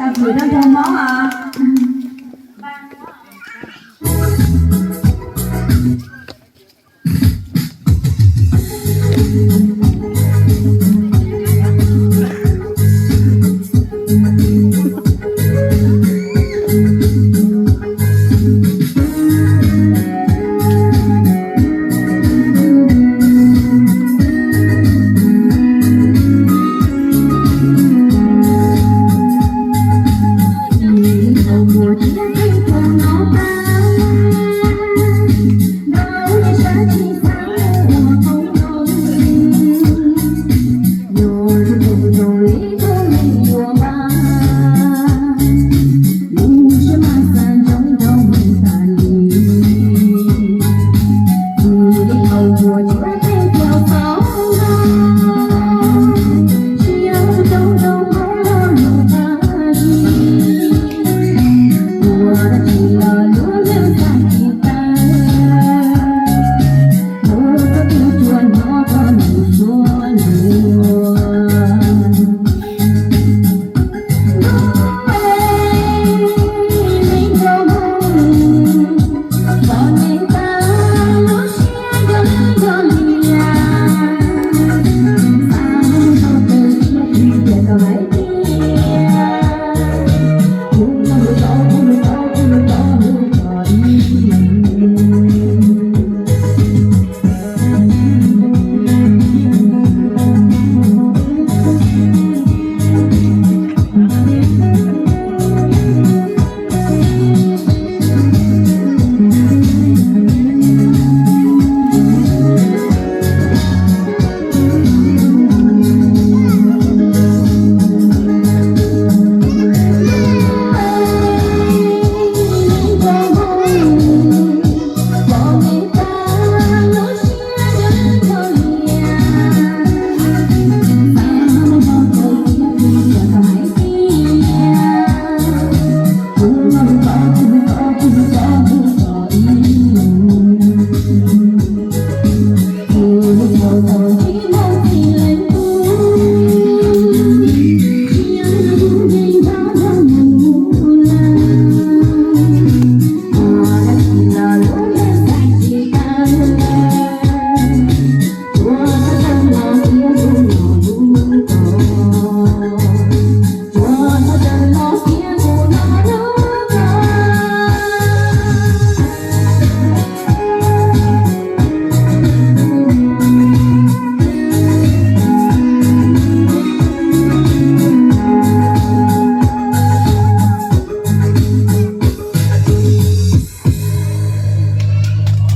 Vwm rau nraug mob os.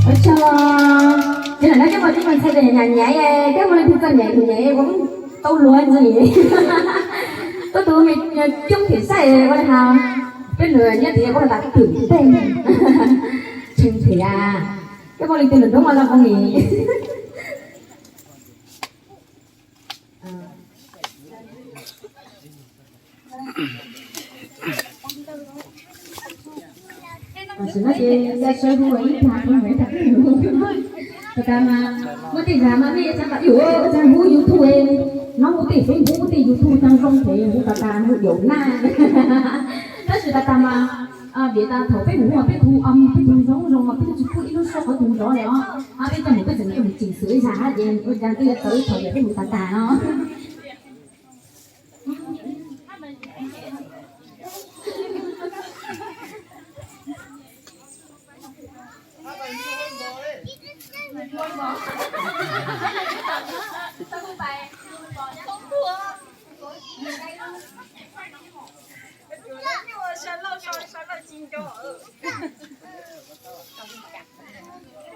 Ua tsaug. Ces lam nab coj pom tij mas ntxhais tias nyam nyam nyaiv, koj muaj leej twg txom nyem tus nyem ua tau luag ntxim. Koj tus me coob thiab saib ua li has, peb nws nyob tias ua tas twm tej. Tshee thiab, koj muaj leej twg nws ntub ua tau poj niam. Tam sim no ces ya sawv hu ib plag phooj ywg tas tas mas muaj tej zag mas nej txhaj kom yuav txhaj hu YouTube, no hu tej Facebook hu tej YouTube tag zoo ces hu tas tas hu yaum naj. Tab sis tas tas mas vim tas thaum peb mus ua peb hu peb tus zoo zoo peb twb tsis pub ib lub suab qhov twg nrov li os. Peb coj mus peb tseem coj mus chỉnh sửa ib zag ces ua cas twb yuav tau ib thaum yog peb mus tas tas no.